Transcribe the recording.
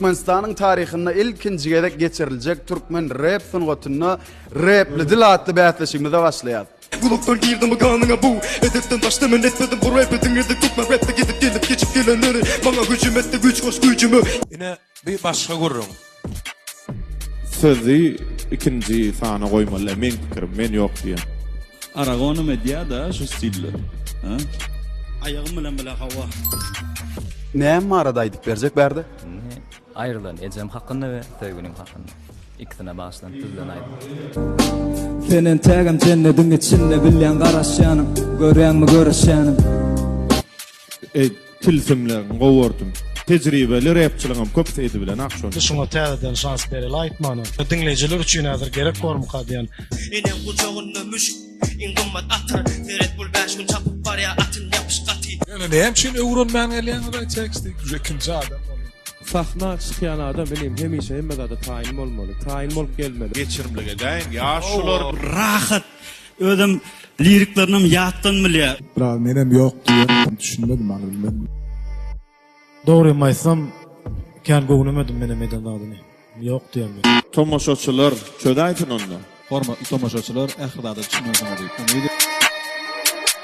Türkmenistanyň taryhynda ilkinji gezek geçiriljek türkmen rep sungatynda Repli dil atly bäsleşigimize başlaýas. Gulakdan girdimi ganyňa bu Edepden daşda men etmedim bu rapi Diňledik türkmen rapde gidip gelip geçip gelenleri Maňa hüjüm etdi güýç goş güýjüme. Ine bi başga gürrüň. Sözi ikinji sana goýmaly däl meň pikirim men ýok diýen. Aragonam edýä-da şu stilde. Hä? Aýagym bilen bile hawa. Näme barada aýdyp berjek bärde? Indi aýrylan ejem hakynda we söýgülim hakynda. Ikisine bagyşlanyp düzülen aýdym. Sen entägem jennediň içinde bilýän garaşýanym, görýäňmi göreşýänim. Eý tilsimleriňi gowy gördüm. Tejribeli repçiliňem köpüsi edibilenak şony. Şuňa täzeden şans bereli aýtmana. Diňleýjiler üçin häzir gerek bormyka diýen. Eneň gujagynda müşk, iň gymmat atyr. Seret bul bäş gün çapyp barýa atyn ýapyş gaty. Ýöne näme üçin öwrenmän gelýäňiz-aý teksti? Uje ikinji adam bolýar. Sahna çykýan adam inim hemişe hemme zada taýyn bolmaly. Taýyn bolup gelmeli. Geçirimlik edäýiň ýaş şular. Rahat. Özem liriklerinem ýatdan bilýär. Biraz menem ýok diýerin düşünmedim any bilmedim. Dogrymy aýtsam kän göwnemedim menem eden zadyny. Ýok diýen men. Tomaşaçylar çözäýsin onda. Hormatly tomaşaçylar ähli zada düşünersiňiz diýip umyt.